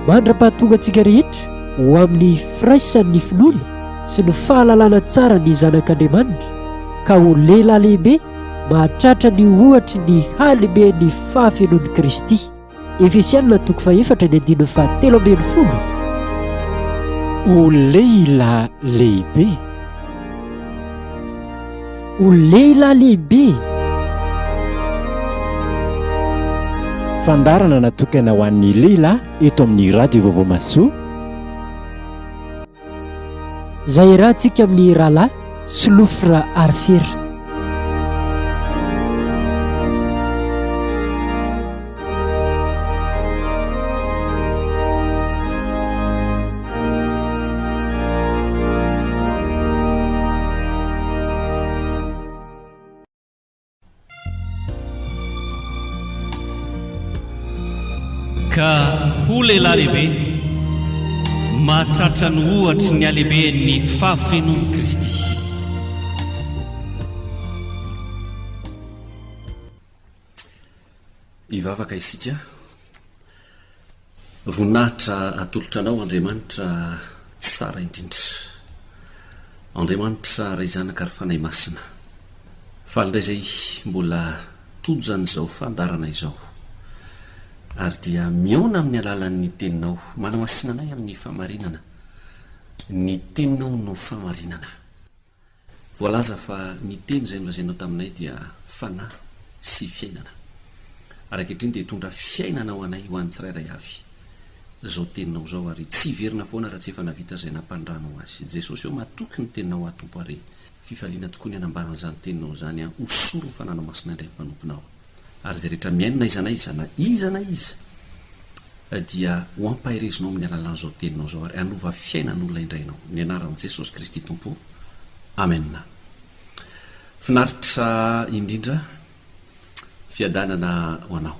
Mandra-pahatonga antsika rehetra ho amin'ny firaisan'ny finoana sy ny fahalalana tsara ny Zanak'Andriamanitra, ka ho lehilahy lehibe mahatratra ny ohatry ny halehiben'ny fahafenoan'i Kristy. Efesiana toko fahefatra ny andininy fahatelo 13. Ho lehilahy lehibe. Ho lehilahy lehibe. Fandaharana natokana ho an'ny lehilahy eto amin'ny Radio Vaovao Mahasoa. Izay iarahantsika amin'ny rahalahy Solofra Arifera. Ka ho lehilahy lehibe, mahatratra ny ohatry ny halehiben'ny fahafenoan'i Kristy. Hivavaka isika. Voninahitra atolotra Anao Andriamanitra tsara indrindra. Andriamanitra Ray Zanaka ary Fanahy Masina. Faly indray izay mbola tojo an'izao fandaharana izao. Ary dia mihaona amin'ny alalan'ny Teninao. Manamasina anay amin'ny fahamarinana. Ny Teninao no fahamarinana. Voalaza fa ny teny izay nolazainao taminay dia fanahy sy fiainana. Ary ankehitriny dia hitondra fiainana ho anay, ho an'ny tsirairay avy, izao teninao izao, ary tsy hiverina foana raha tsy efa nahavita izay nampandranao azy. Jesosy ô, matoky ny teninao aho Tompo ary fifaliana tokoa ny hanambara an'izany teninao izany an, hosory ny fananao masina indray ny mpanomponao. Ary izay rehetra mihaino na iza na iza na iza na iza dia ho ampaherezinao amin'ny alalan'izao teninao izao ary hanova fiainan'olona indray ianao. Ny anaran'i Jesosy Kristy Tompo. Amen. Finaritra indrindra. Fiadanana ho anao.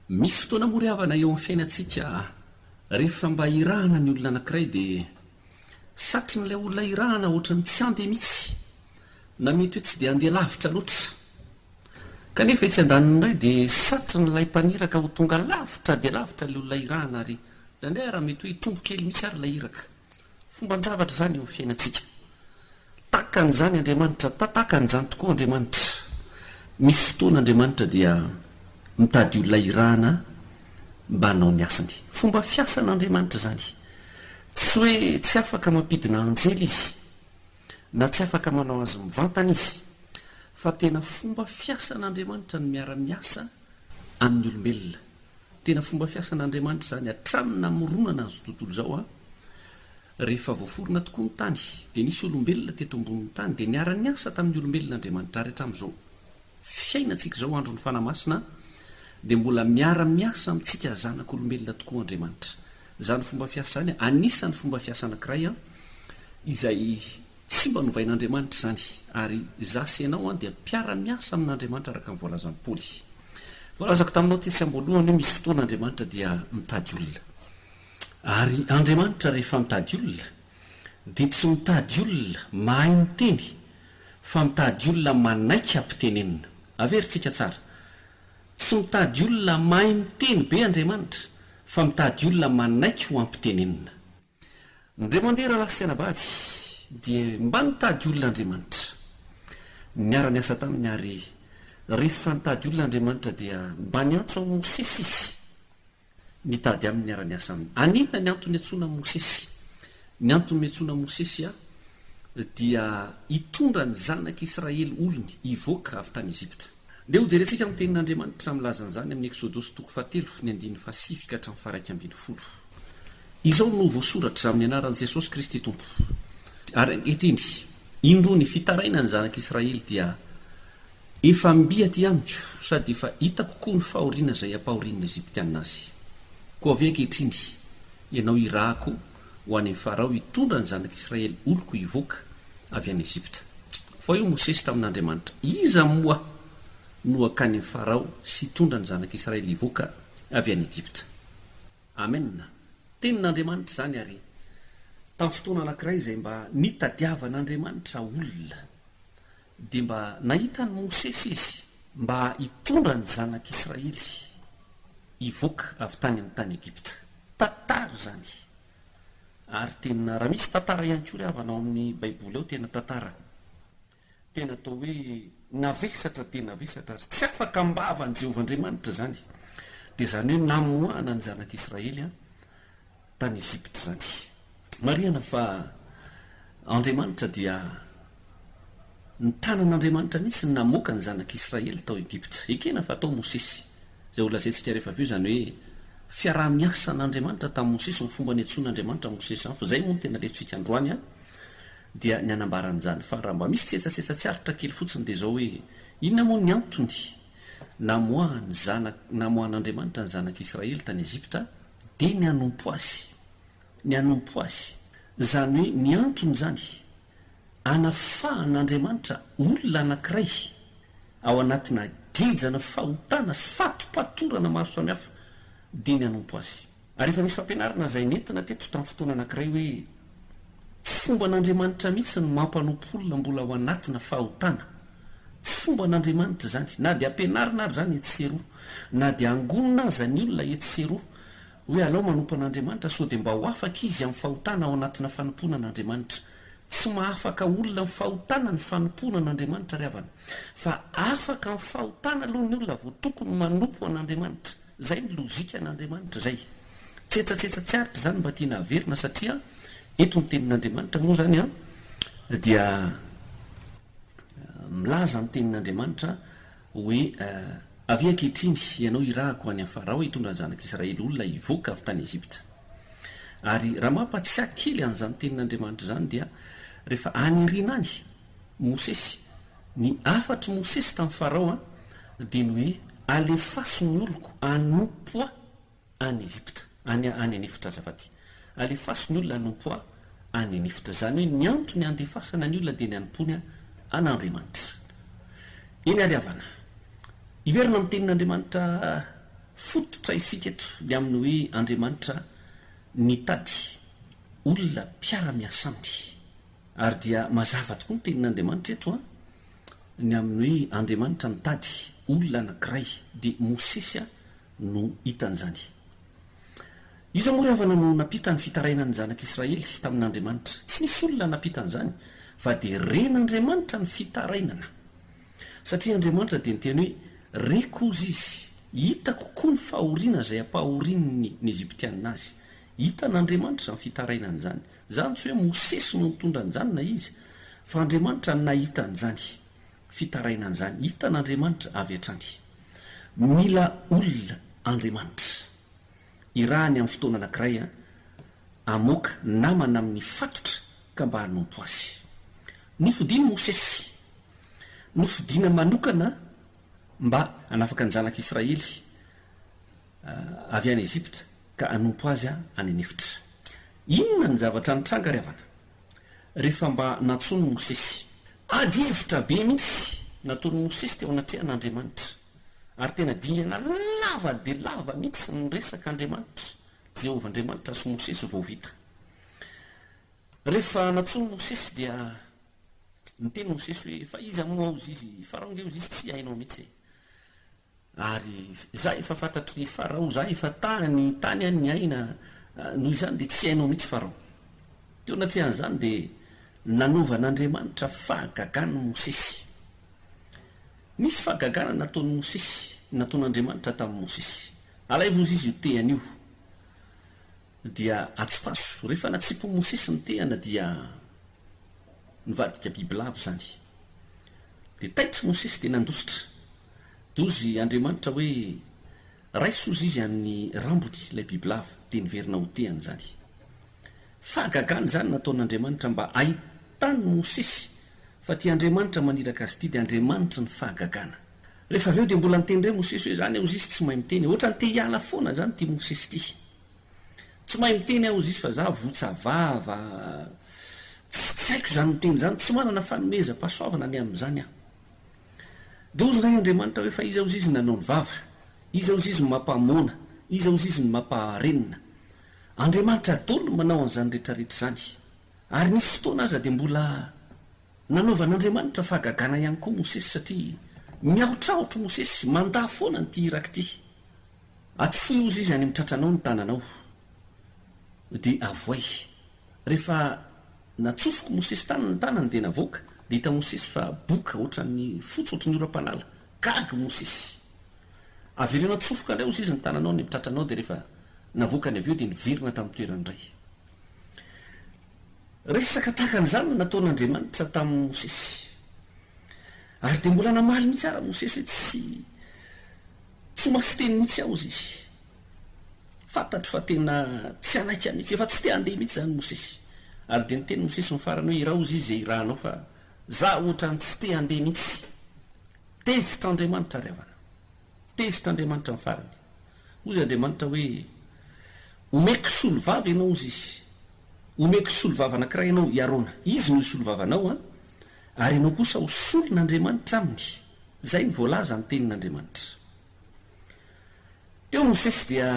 Misy fotoana moa ry havana eo amin'ny fiainantsika rehefa mba irahana ny olona anankiray dia satrin'ilay olona irahana ohatran'ny tsy handeha mihitsy na mety hoe tsy dia handeha lavitra loatra. Kanefa etsy andaniny indray dia satrin'ilay mpaniraka ho tonga lavitra dia lavitra ilay olona irahana ary indraindray ary mety hoe hitombo kely mihitsy ary ilay iraka. Fomban-javatra izany eo amin'ny fiainantsika. Takany izany Andriamanitra, tatakany izany tokoa Andriamanitra. Misy fotoana Andriamanitra dia mitady olona irahana mba hanao ny asany. Fomba fiasan'Andriamanitra izany. Tsy hoe tsy afaka mampidina anjely Izy. na tsy afaka manao azy mivantana izy, fa tena fomba fiasan'Andriamanitra ny miara-miasa amin'ny olombelona. Tena fomba fiasan'Andriamanitra izany hatramin'ny namoronana an'izao tontolo izao an! Rehefa voaforona tokoa ny tany, dia nisy olombelona teto ambonin'ny tany, dia niara-niasa tamin'ny olombelona Andriamanitra, ary hatramin'izao fiainantsika izao, andron'ny Fanahy Masina, dia mbola miara-miasa amintsika zanak'olombelona tokoa Andriamanitra. Izany fomba fiasa izany, anisan'ny fomba fiasa anankiray an, izay tsy mba novain'Andriamanitra izany, ary izaho sy ianao an dia mpiara-miasa amin'Andriamanitra araka ny voalazan'i Paoly. Voalazako taminao tetsy am-boalohany hoe misy fotoana Andriamanitra dia mitady olona. Ary Andriamanitra rehefa mitady olona dia tsy mitady olona mahay miteny fa mitady olona manaiky hampitenenina. Averintsika tsara. Tsy mitady olona mahay miteny be Andriamanitra fa mitady olona manaiky ho ampitenenina. Indray mandeha rahalahy sy anabavy dia mba nitady olona Andriamanitra. Niara-niasa taminy ary rehefa nitady olona Andriamanitra dia mba niantso an'i Mosesy Izy. Nitady aminy niara-niasa aminy. Aninona ny antony niantsoana an'i Mosesy? Ny antony niantsoana an'i Mosesy dia hitondra ny zanak'Israely olony hivoaka avy tany Egypta. Ndeha hojerentsika ny tenin'Andriamanitra milaza an'izany amin'ny Eksodosy toko fahatelo, ny andininy fahasivy ka hatramin'ny faha-11. Izao no voasoratra amin'ny anaran'i Jesosy Kristy Tompo, Ary ankehitriny, indro ny fitarainan'ny zanak'Israely dia Efa mby aty amiko, sady efa hitako koa ny fahoriana izay ampahorian'ny Egyptiana azy. Koa avia ankehitriny, ianao hirahako ho any amin'i Farao hitondra ny zanak'Israely oloko hivoaka avy any Egypta. Fa hoy Mosesy tamin'Andriamanitra, Iza moa no hankany amin'i Farao sy hitondra ny zanak'Israely hivoaka avy any Egypta? Amen! Tenin'Andriamanitra izany ary tamin'ny fotoana anankiray izay mba nitadiavan'Andriamanitra olona dia mba nahita an'i Mosesy izy mba hitondra ny zanak'Israely. hivoaka avy tany amin'ny tany Egypta. Tantara izany. Ary tena, raha misy tantara ihany koa ry havana ao amin'ny Baiboly ao, tena tantara tena atao hoe navesatra dia navesatra ary tsy afaka am-bavan'i Jehovah Andriamanitra izany. Dia izany hoe namoahana ny zanak'Israely tany Egypta izany. Marihana fa Andriamanitra dia ny tanan'Andriamanitra mihitsy no namoaka ny zanak'Israely tao Egypta. Ekena fa tao Mosesy, izay ho lazaintsika rehefa avy eo, izany hoe fiaraha-miasan'Andriamanitra tamin'i Mosesy, ny fomba niantsoan'Andriamanitra an'i Mosesy izany, fa izay moa no tena lesotsika androany an, dia ny hanambara an'izany. Fa raha mba misy tsetsatsetsa tsy aritra kely fotsiny dia izao hoe, inona moa ny antony namoahan'ny zanak', namoahan'Andriamanitra ny zanak'Israely tany Egypta? Dia ny hanompo Azy. Ny hanompo Azy. Izany hoe ny antony izany anafahan'Andriamanitra olona anankiray ao anatina gejana fahotana sy fatopatorana maro samihafa dia ny hanompo Azy. Ary efa nisy fampianarana izay nentina teto tamin'ny fotoana anankiray hoe tsy fomban'Andriamanitra mihitsy ny mampanompo olona mbola ao anatina fahotana. Tsy fomban'Andriamanitra izany. Na dia ampianarina ary izany etsy sy eroa, na dia angonina aza ny olona etsy sy eroa hoe alao manompo an'Andriamanitra sao dia mba ho afaka izy amin'ny fahotana ao anatina fanompoana an'Andriamanitra. Tsy mahafaka olona amin'ny fahotana ny fanompoana an'Andriamanitra ry havana. Fa afaka amin'ny fahotana aloha ny olona vao tokony manompo an'Andriamanitra. Izay ny lojika an'Andriamanitra izay. Tsetsatsetsa tsy aritra izany mba tiana haverina satria eto ny tenin'Andriamanitra moa izany an dia milaza ny tenin'Andriamanitra hoe Avia ankehitriny, ianao hirahako ho any amin'i Farao hitondra ny zanak'Israely olona hivoaka avy tany Egypta. Ary raha mampatsiahy kely an'izany tenin'Andriamanitra izany dia rehefa any aoriana any, Mosesy, ny hafatr'i Mosesy tamin'i Farao dia ny hoe alefaso ny oloko hanompo ahy any Egypta, any any an'efitra azafady. Alefaso ny olona hanompo ahy any an'efitra. Izany hoe ny antony handefasana ny olona dia ny hanompoany an'Andriamanitra. Eny ary havana, hiverina amin'ny tenin'Andriamanitra fototra isika eto, ny amin'ny hoe Andriamanitra nitady olona mpiara-miasa aminy. Ary dia mazava tokoa ny tenin'Andriamanitra eto an, ny amin'ny hoe Andriamanitra nitady olona anankiray, dia Mosesy no hitan'izany. Iza moa ry havana no nampita ny fitarainan'ny zanak'Israely tamin'Andriamanitra? Tsy nisy olona nampita an'izany, fa dia ren'Andriamanitra ny fitarainana. Satria Andriamanitra dia niteny hoe, Reko hozy izy, hitako koa ny fahoriana izay ampahorian'ny ny Egyptiana azy. Hitan'Andriamanitra izany fitarainana izany. Izany tsy hoe Mosesy no nitondra an'izany na iza, fa Andriamanitra no nahita an'izany fitarainana izany. Hitan'Andriamanitra avy hatrany. Mila olona Andriamanitra. Irahany amin'ny fotoana anankiray hamoaka namana amin'ny fatotra ka mba hanompo Azy. Nofidiny Mosesy. Nofidina manokana mba hanafaka ny zanak'Israely avy any Egypta ka hanompo Azy any an'efitra. Inona ny zavatra nitranga ry havana rehefa mba nantsoin'i Mosesy? Ady hevitra be mihitsy nataon'i Mosesy teo anatrehan'Andriamanitra. Ary tena dingana lava dia lava mihitsy ny resaka Andriamanitra, Jehovah Andriamanitra sy Mosesy vao vita. Rehefa nantsoin'i Mosesy dia niteny Mosesy hoe, fa iza moa aho izy? Farao ange hozy izy tsy hainao mihitsy e. Ary za efa fantatr'i Farao, za efa tany, tany aho niaina, noho izany dia tsy hainao mihitsy Farao. Teo anatrehan'izany dia nanovan'Andriamanitra fahagagana Mosesy. Nisy fahagagana nataon'i Mosesy, nataon'Andriamanitra tamin'i Mosesy. Alaivo hozy izy io tehana io, dia atsipaso. Rehefa natsipin'i Mosesy ny tehana dia nivadika bibilava izany. Dia taitra Mosesy dia nandositra. Dia hozy Andriamanitra hoe, Raiso hozy izy amin'ny rambony ilay bibilava, dia niverina ho tehana izany. Fahagagana izany nataon'Andriamanitra mba hahitan'i Mosesy fa ity Andriamanitra maniraka azy ity dia Andriamanitry ny fahagagana. Rehefa avy eo dia mbola niteny indray Mosesy hoe, Izany hozy izy tsy mahay miteny e. Ohatran'ny te hiala foana izany ity Mosesy ity. Tsy mahay miteny aho hozy izy fa za votsa vava, tsy haiko izany miteny izany, tsy manana fanomezam-pahasoavana ny amin'izany aho. Dia hozy indray Andriamanitra hoe, Fa iza hozy izy nanao ny vava? Iza hozy izy no mampamoana? Iza hozy izy no mampaharenina? Andriamanitra daholo no manao an'izany rehetra rehetra izany. Ary nisy fotoana aza dia mbola nanaovan'Andriamanitra fahagagana ihany koa Mosesy satria miahotrahotra Mosesy, mandà foana an'ity iraka ity. Atsofohy hozy izy any amin'ny tratranao ny tananao, dia avoay. Rehefa natsofok'i Mosesy tany ny tanany dia navoaka, dia hitan'i Mosesy fa boka ohatran'ny fotsy ohatry ny oram-panala. Gaga i Mosesy. Avereno atsofoka indray hozy izy ny tananao any amin'ny tratranao, dia rehefa navoakany avy eo dia niverina tamin'ny toerany indray. Resaka tahaka an'izany no nataon'Andriamanitra tamin'i Mosesy. Ary dia mbola namaly mihitsy ara Mosesy hoe tsy tsy ho mafy teny mihitsy aho hozy izy. Fantatro fa tena tsy hanaiky ahy mihitsy, efa tsy te handeha mihitsy izany Mosesy. Ary dia niteny Mosesy ny farany hoe iraho hozy izy izay irahanao fa za ohatran'ny tsy te handeha mihitsy. Tezitra Andriamanitra ry havana. Tezitra Andriamanitra ny farany. Hozy Andriamanitra hoe, Omeko solovava ianao, hozy Izy. Omeko solovava anankiray ianao, i Arona. Izy no hisolovava anao, an, ary ianao kosa ho solon'Andriamanitra aminy. Izay no voalaza ny tenin'Andriamanitra. Teo Mosesy dia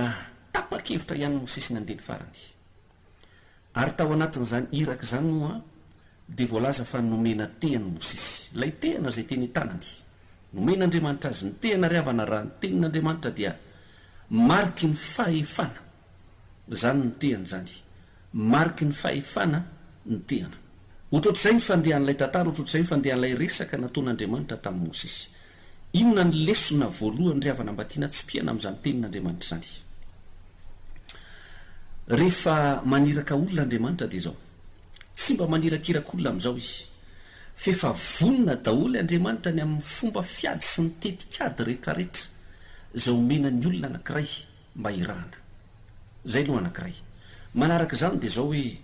tapa-kevitra ihany Mosesy nandeha ny farany. Ary tao anatin'izany iraka izany moa dia voalaza fa nomena tehana Mosesy. Ilay tehana izay teny an-tanany. Nomen'Andriamanitra azy ny tehana ry havana raha ny tenin'Andriamanitra dia mariky ny fahefana. Izany ny tehana izany. Mariky ny fahefana ny tehana. Ohatrohatr'izay ny fandehan'ilay tantara, ohatrohatr'izay ny fandehan'ilay resaka nataon'Andriamanitra tamin'i Mosesy. Inona ny lesona voalohany ry havana mba tiana tsipihana amin'izany tenin'Andriamanitra izany? Rehefa maniraka olona Andriamanitra dia izao, tsy mba manirakiraka olona amin'izao Izy, f'efa vonona daholo Andriamanitra ny amin'ny fomba fiady sy ny tetik'ady retraretra izay omena ny olona anankiray mba hirahana. Izay aloha anankiray. Manaraka izany dia izao hoe,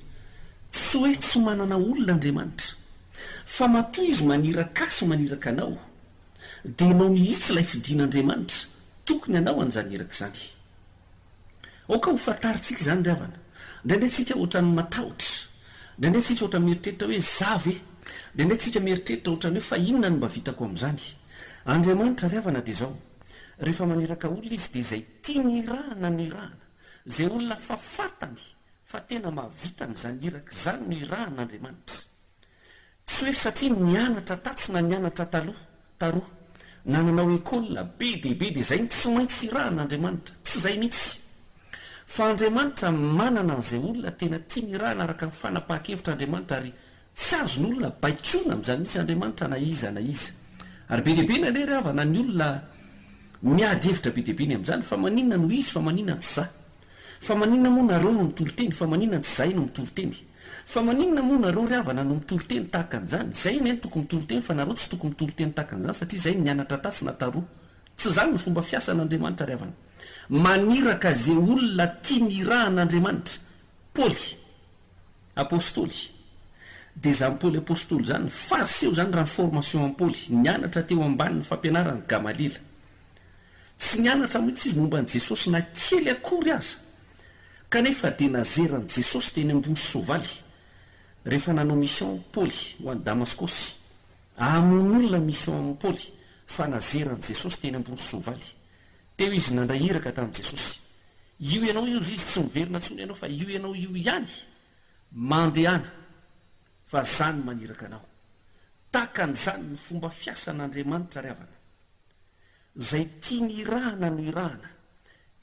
tsy hoe tsy manana olona Andriamanitra, fa matoa Izy maniraka ahy sy maniraka anao, dia ianao mihitsy ilay fidin'Andriamanitra tokony hanao an'izany iraka izany. Aoka ho fantarintsika izany ry havana. Indraindray tsika ohatran'ny matahotra. Indraindray tsika ohatran'ny mieritreritra hoe za ve? Indraindray tsika mieritreritra ohatran'ny hoe fa inona no mba vitako amin'izany? Andriamanitra ry havana dia izao, rehefa maniraka olona Izy dia izay tiany hirahana no hirahana. Izay olona fa fantany fa tena mahavita an'izany iraka izany no hirahan'Andriamanitra. Tsy hoe satria nianatra tatsy na nianatra taloha, taroa, na nanao école be dia be dia izay no tsy maintsy irahan'Andriamanitra. Tsy izay mihitsy. Fa Andriamanitra manana an'izay olona tena tiany irahana araka ny fanapahan-kevitra Andriamanitra ary tsy azon'olona baikoina amin'izany mihitsy Andriamanitra na iza na iza. Ary be dia be ny aleha ry havana ny olona miady hevitra be dia be ny amin'izany fa maninona no izy fa maninona tsy za. Fa maninona moa nareo no mitory teny fa maninona tsy zahay no mitory teny. Fa maninona moa nareo ry havana no mitory teny tahaka an'izany? Zay anie no tokony mitory teny fa nareo tsy tokony mitory teny tahaka an'izany satria zay nianatra tatsy na taroa. Tsy zany ny fomba fiasan'Andriamanitra ry havana. Maniraka ze olona tiany irahan'Andriamanitra. Paoly Apostoly. Dia zany Paoly Apostoly zany, fariseo zany raha ny formation an'i Paoly, nianatra teo ambanin'ny fampianaran'i Gamaliela. Tsy nianatra mihitsy izy momba an'i Jesosy na kely akory aza. Kanefa dia nazeran'i Jesosy teny ambony soavaly rehefa nanao mission Paoly ho any Damaskosy. Hamono olona mission amin'i Paoly fa nazeran'i Jesosy teny ambony soavaly. Teo izy nandray iraka tamin'i Jesosy. Io ianao io ry izy tsy miverina intsony ianao fa io ianao io ihany mandehana fa za no maniraka anao. Tahaka an'izany ny fomba fiasan'Andriamanitra ry havana. Izay tiany hirahana no hirahana.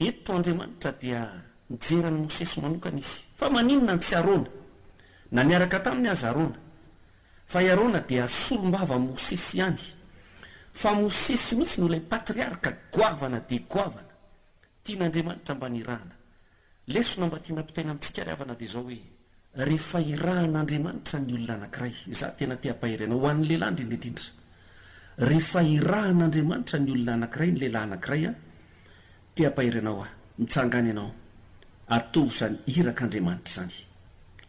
Eto Andriamanitra dia nijery an'i Mosesy manokana Izy. Fa maninona no tsy Arona? Na niaraka taminy aza Arona. Fa i Arona dia solombava Mosesy ihany. Fa Mosesy mihitsy no ilay patriarka goavana dia goavana. Tian'Andriamanitra mba nirahana. Lesona mba tiana ampitaina amintsika ry havana dia izao hoe, rehefa irahan'Andriamanitra ny olona anankiray, izaho tena te hampahery anao, ho an'ny lehilahy indrindra indrindra, rehefa irahan'Andriamanitra ny olona anankiray, ny lehilahy anankiray an, te hampahery anao aho, mitsangàna ianao, ataovy izany irak'Andriamanitra izany.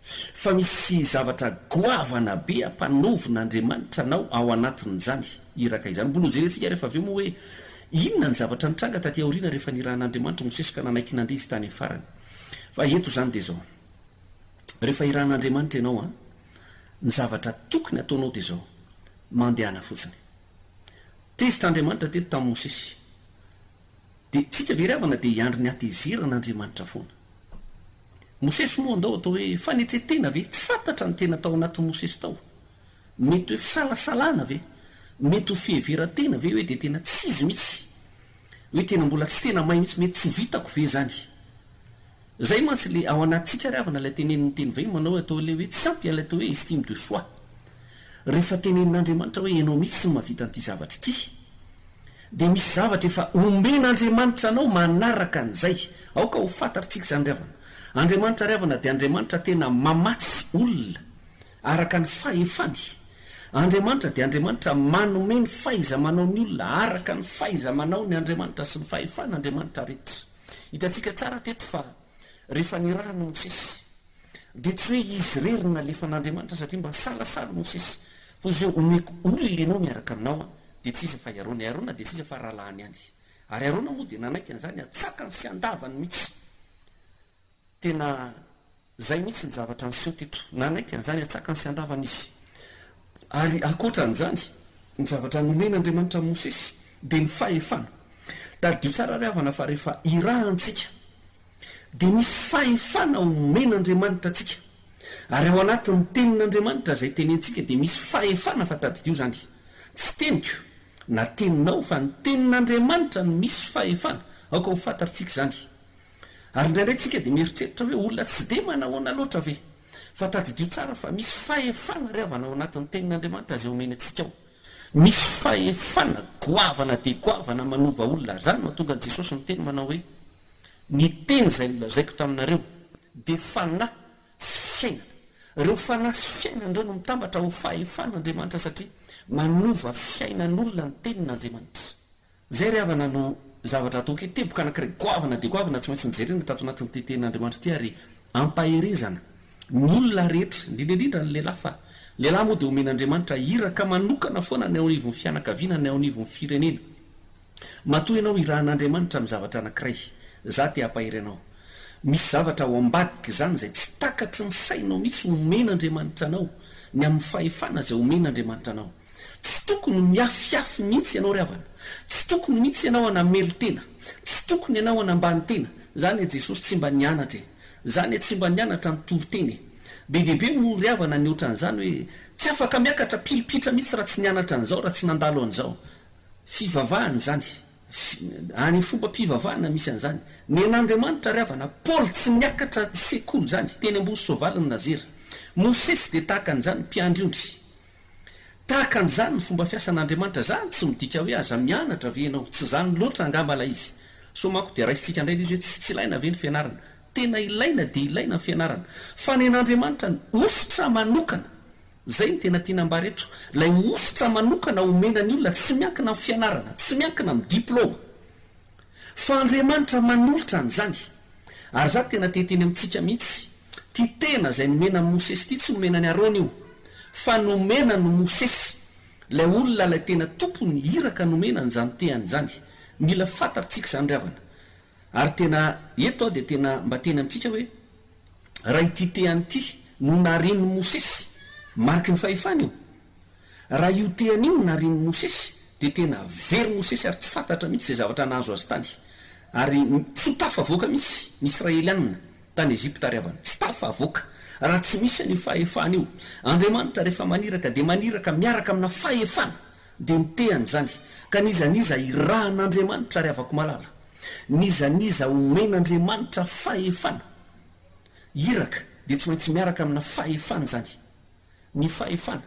Fa misy zavatra goavana be ampanaovin'Andriamanitra anao ao anatin'izany iraka izany. Mbola hojerentsika rehefa avy eo moa hoe inona ny zavatra nitranga taty aoriana rehefa nirahan'Andriamanitra Mosesy ka nanaiky nandeha izy tany amin'ny farany. Fa eto izany dia izao, rehefa irahan'Andriamanitra ianao an, ny zavatra tokony hataonao dia izao, mandehana fotsiny. Tezitra Andriamanitra teto tamin'i Mosesy. Dia tsika ve ry havana dia hiandry ny hatezeran'Andriamanitra foana? Mosesy moa andao atao hoe fanetren-tena ve? Tsy fantatra ny tena tao anatin'i Mosesy tao. Mety hoe fisalasalana ve? Mety ho fiheveran-tena ve hoe dia tena tsy izy mihitsy? Hoe tena mbola tsy tena mahay mihitsy, mety tsy ho vitako ve izany? Izay mantsy ilay ao anatintsika ry havana ilay tenenin'ny teny vahiny manao hoe atao ilay hoe tsy ampy ilay atao hoe estime de soi. Rehefa tenenin'Andriamanitra hoe ianao mihitsy no mahavita an'ity zavatra ity, dia misy zavatra efa omen'Andriamanitra anao manaraka an'izay. Aoka ho fantatritsika izany ry havana. Andriamanitra ry havana dia Andriamanitra tena mamatsy olona araka ny fahefany. Andriamanitra dia Andriamanitra manome ny fahaiza-manao ny olona araka ny fahaiza-manao ny Andriamanitra sy ny fahefan'Andriamanitra rehetra. Hitantsika tsara teto fa rehefa nirahan'i Mosesy dia tsy hoe izy irery no nalefan'Andriamanitra satria mba nisalasala Mosesy fa hoy izy hoe omeko olona ianao miaraka aminao an, dia tsy iza fa i Arona, i Arona dia tsy iza fa rahalahiny ihany. Ary Arona moa dia nanaiky an'izany an-tsakany sy an-davany mihitsy. Tena zay mihitsy ny zavatra niseho teto. Nanaiky an'izany an-tsakany sy an-davany izy. Ary ankoatra an'izany, ny zavatra nomen'Andriamanitra an'i Mosesy dia ny fahefana. Tadidio tsara ry havana fa rehefa irahantsika dia misy fahefana omen'Andriamanitra antsika. Ary ao anatin'ny tenin'Andriamanitra izay tenentsika dia misy fahefana fa tadidio izany. Tsy teniko na teninao fa ny tenin'Andriamanitra no misy fahefana. Aoka ho fantatritsika izany. Ary indraindray tsika dia mieritreritra hoe olona tsy dia manahoana loatra ve? Fa tadidio tsara fa misy fahefana ry havana ao anatin'ny tenin'Andriamanitra izay omeny antsika ao. Misy fahefana goavana dia goavana manova olona ary izany no mahatonga an'i Jesosy miteny manao hoe, Ny teny izay nolazaiko taminareo dia fanahy sy fiainana. Ireo fanahy sy fiainana ireo no mitambatra ho fahefan'Andriamanitra satria manova fiainan'olona ny tenin'Andriamanitra. Izay ry havana no zavatra ataoko hoe teboka anankiray goavana dia goavana tsy maintsy nojerena tato anatin'ity tenin'Andriamanitra ity ary ampaherezana ny olona rehetra, indrindra indrindra ny lehilahy fa lehilahy moa dia omen'Andriamanitra iraka manokana foana ny ao anivon'ny fianakaviana, ny ao anivon'ny firenena. Matoa ianao irahan'Andriamanitra amin'ny zavatra anankiray, za te hampahery anao. Misy zavatra ao ambadik'izany izay tsy takatry ny sainao mihitsy omen'Andriamanitra anao, ny amin'ny fahefana izay omen'Andriamanitra anao. Tsy tokony miafiafy mihitsy ianao ry havana. Tsy tokony mihitsy ianao hanamelo-tena. Tsy tokony ianao hanambany tena. Za anie Jesosy tsy mba nianatra e. Za anie tsy mba nianatra nitory teny e. Be dia be moa ry havana ny ohatran'izany hoe tsy afaka miakatra pilipitra mihitsy raha tsy nianatra an'izao, raha tsy nandalo an'izao. Fivavahana izany. Any fombam-pivavahana misy an'izany. Nen'Andriamanitra ry havana, Paoly tsy niakatra sekoly izany, teny ambony soavaly ny nazera. Mosesy dia tahaka an'izany, mpiandry ondry. Tahaka an'izany ny fomba fiasan'Andriamanitra. Izany tsy midika hoe aza mianatra ve ianao. Tsy izany loatra angamba ilay izy. Sao manko dia raisintsika indray ilay izy hoe tsy tsy ilaina ve ny fianarana. Tena ilaina dia ilaina ny fianarana. Fa nen'Andriamanitra ny hosotra manokana. Izay no tena tiana ambara eto. Ilay hosotra manokana omena ny olona tsy miankina amin'ny fianarana, tsy miankina amin'ny diplaoma. Fa Andriamanitra manolotra an'izany. Ary izaho tena te hiteny amintsika mihitsy, ity tena izay nomena an'i Mosesy ity tsy nomena an'i Arona io, fa nomena an'i Mosesy, ilay olona ilay tena tompony, iraka nomena an'izany tehany izany. Mila fantatritsika izany ry havana. Ary tena eto aho dia tena mba teny amintsika hoe, raha ity tehany ity no narian'i Mosesy, mariky ny fahefany io, Raha io tehany io no narian'i Mosesy, dia tena very Mosesy ary tsy fantatra mihitsy izay zavatra nahazo azy tany. Ary tsy ho tafavoaka mihitsy ny Israelianina tany Egypta ry havana. Tsy tafavoaka raha tsy misy an'io fahefana io. Andriamanitra rehefa maniraka dia maniraka miaraka amina fahefana. Dia ny tehany izany. Ka n'iza n'iza irahan'Andriamanitra ry havako malala, n'iza n'iza omen'Andriamanitra fahefana, iraka, dia tsy maintsy miaraka amina fahefana izany. Ny fahefana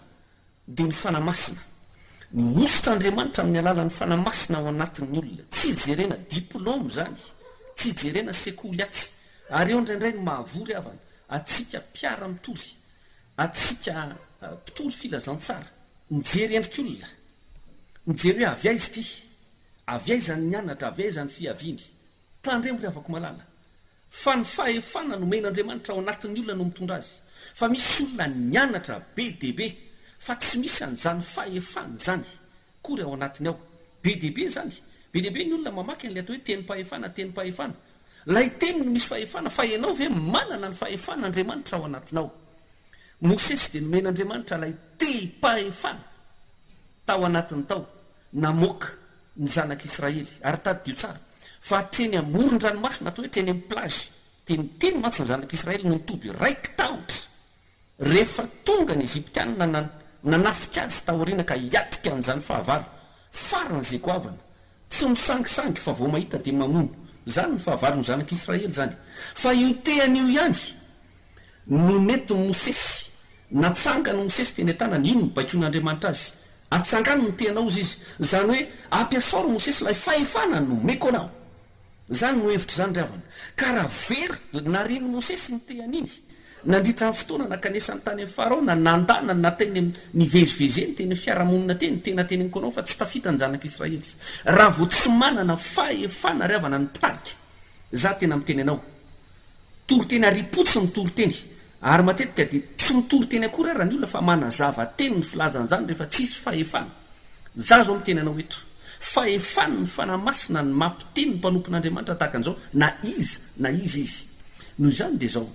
dia ny Fanahy Masina. Ny hosotr'Andriamanitra amin'ny alalan'ny Fanahy Masina ao anatin'ny olona. Tsy ijerena diplôme izany, tsy ijerena sekoly atsy. Ary eo indraindray no mahavory havana, antsika mpiara-mitory, antsika mpitory filazantsara, mijery endrik'olona, mijery hoe avy aiza ity, avy aiza ny nianatra, avy aiza ny fiaviany. Tandremo ry havako malala, Fa ny fahefana nomen'Andriamanitra ao anatin'ny olona no mitondra azy. Fa misy olona nianatra be dia be fa tsy misy an'izany fahefana izany kory ao anatiny ao. Be dia be izany. Be dia be ny olona mamaky an'ilay atao hoe tenim-pahefana, tenim-pahefana. Ilay teny no misy fahefana fa ianao ve manana ny fahefan'Andriamanitra ao anatinao? Mosesy dia nomen'Andriamanitra ilay tehim-pahefana tao anatiny tao namoaka ny zanak'Israely. Ary tadidio tsara, fa hatreny amoron-dranomasina, atao hoe hatreny amin'ny plage, dia niteny mantsy ny zanak'Israely no nitoby raiki-tahotra rehefa tonga ny Egyptiana nanafika azy taoriana ka hiatrika an'izany fahavalo faran'izay goavana. Tsy misangisangy fa vao mahita dia mamono. Izany ny fahavalon'ny zanak'Israely izany. Fa io tehany io ihany no nentin'i Mosesy, natsangan'i Mosesy teny an-tanany, iny no baikoin'Andriamanitra azy. Atsangano ny tehanao hozy izy. Izany hoe ampiasao ry Mosesy ilay fahefana nomeko anao. Izany no hevitr'izany ry havana. Ka raha very narian'i Mosesy ny tehany iny, nandritra ny fotoana nankanesany tany amin'i Farao, na nandà na na teny amin'ny nivezivezeny teny amin'ny fiarahamonina teny, tena teneniko anao fa tsy tafita ny zanak'Israely. Raha vao tsy manana fahefana ry havana ny mpitarika, za tena miteny anao, toriteny aripotsy ny toriteny, ary matetika dia tsy mitoriteny akory ara ny olona fa manazava teny ny filazany izany rehefa tsisy fahefana. Za zao miteny anao eto, fahefan ny Fanahy Masina ny mampiteny ny mpanompon'Andriamanitra tahaka an'izao na iza na iza izy. Noho izany dia izao,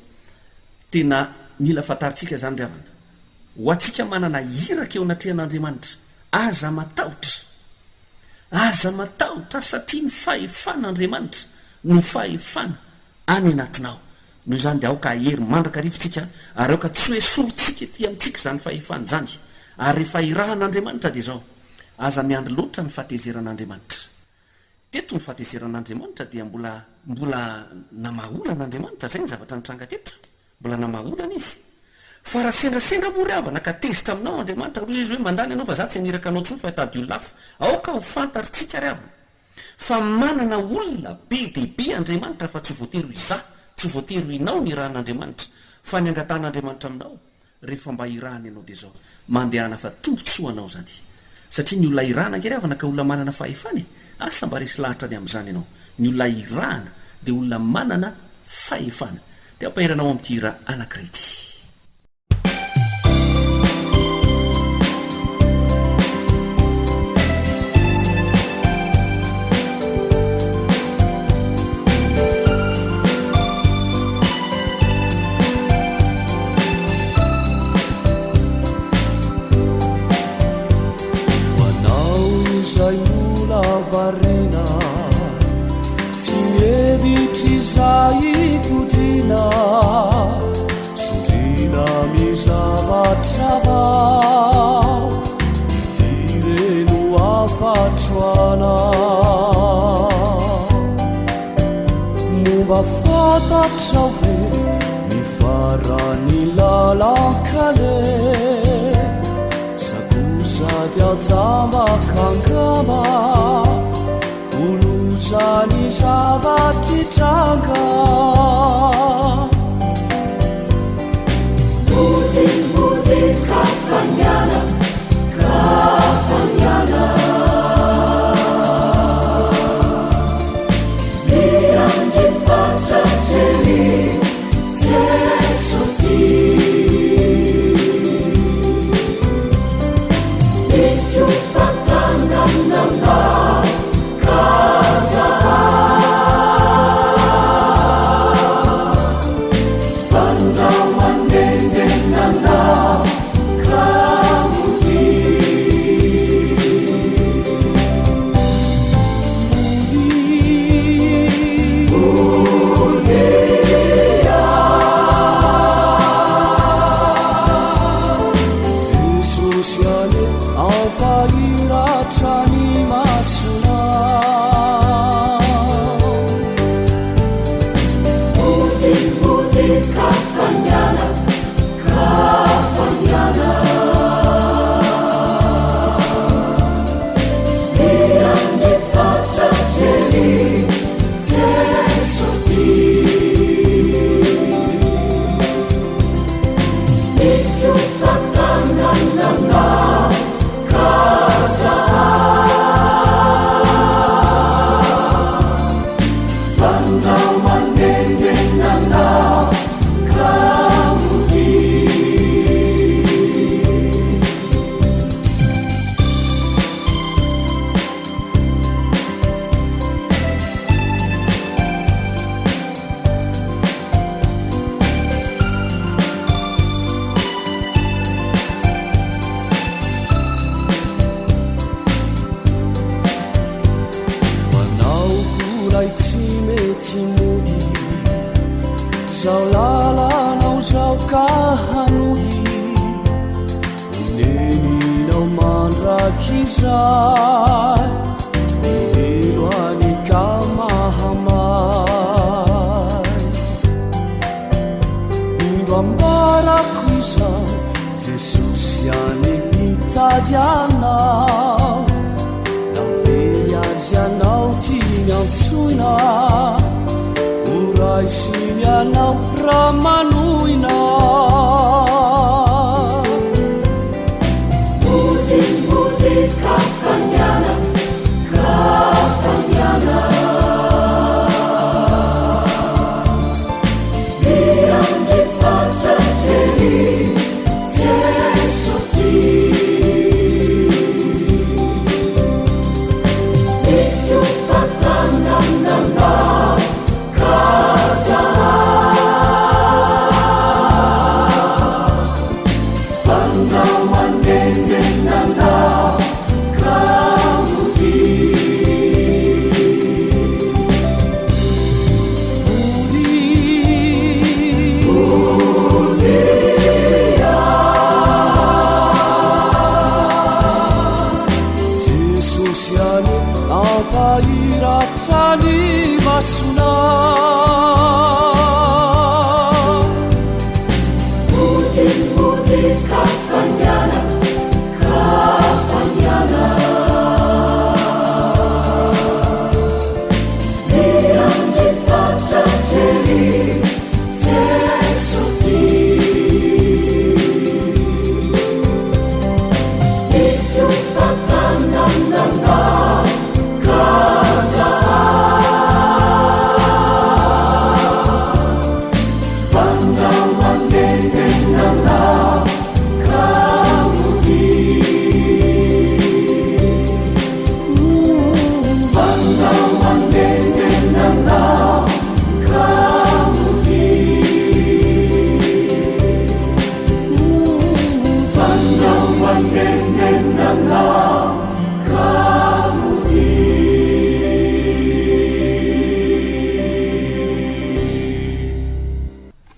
tena mila fantarintsika izany ry havana. Ho antsika manana iraka eo anatrehan'Andriamanitra, aza matahotra. Aza matahotra satria ny fahefan'Andriamanitra no fahefana any anatinao. Noho izany dia aoka hahery mandrakariva isika ary aoka tsy ho esorintsika ety amintsika izany fahefana izany. Ary rehefa irahan'Andriamanitra dia izao, aza miandry loatra ny fahatezeran'Andriamanitra. Teto ny fahatezeran'Andriamanitra dia mbola mbola namaha olana Andriamanitra, izay ny zavatra nitranga teto. Mbola namaha olana Izy. Fa raha sendrasendra moa ry havana ka tezitra aminao Andriamanitra, hoy Izy hoe mandany ianao fa za tsy haniraka anao intsony fa hitady olona hafa. Aoka ho fantarintsika ry havana Fa manana olona be dia be Andriamanitra fa tsy voatery ho izaho, tsy voatery ho inao ny irahan'Andriamanitra, fa ny angatahan'Andriamanitra aminao rehefa mba irahany ianao dia izao, mandehana fa tombotsoa anao izany. Satria ny olona irahana ange ry havana ka olona manana fahefana e! Asa mba resy lahatra ny amin'izany ianao. Ny olona irahana dia olona manana fahefana. Dia ampahery anao amin'ity hira anankiray ity. Ho anao izay mbola variana Tsy mihevitra izay hitodiana Sondriana mizavatra vao Ity re no hafatro anao Moa mba fantatrao ve ny faran'ny lalan-kaleha Sa kosa dia jambaka angamba Ho loza ny zava-tritranga. Mody mody kafaniana kafaniana Miandry fatratra ery Jeso ty Mikopa-tanana Jesosy anie ampahiratra ny masonao. Mody mody kafaniana kafaniana Miandry fatratra ery Jeso ty Manao kolay tsy mety mody Zao lalanao zao ka hanody Oneninao mandrakizay Ny helo. Jesosy any mitady anao Na very azy ianao tiany antsoina Ho raisiny ianao raha manohina Mody mody ka faingana ka faingana Miandry fatratra ery Jeso ty Mikopa-tanana ka zara Fandrao manenenana ka mody Jesosy any ampahiratra ny masonao. Mody mody ka faingana ka faingana. Miandry fatratra ery Jeso ty. Mikopa-tanana ka zahà. Fandrao manenenana ka mody.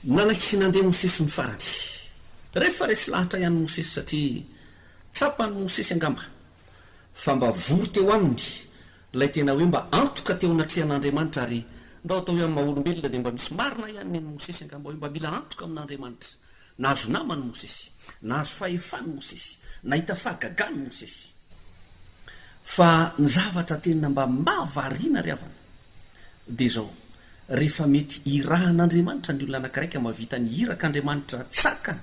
Nanaiky nandeha Mosesy ny farany. Rehefa resy lahatra ihany Mosesy satria tsapan'i Mosesy angamba fa mba vory teo aminy ilay tena hoe mba antoka teo anatrehan'Andriamanitra ary ndao atao hoe amin'ny maha olombelona dia mba misy marina ihany nen'i Mosesy angamba hoe mba mila antoka amin'Andriamanitra. Nahazo namana Mosesy, nahazo fahefana Mosesy, nahita fahagagana Mosesy. Fa ny zavatra tena mba mahavariana ry havana dia izao, rehefa mety irahan'Andriamanitra ny olona anankiray ka mahavita ny irak'Andriamanitra tsakany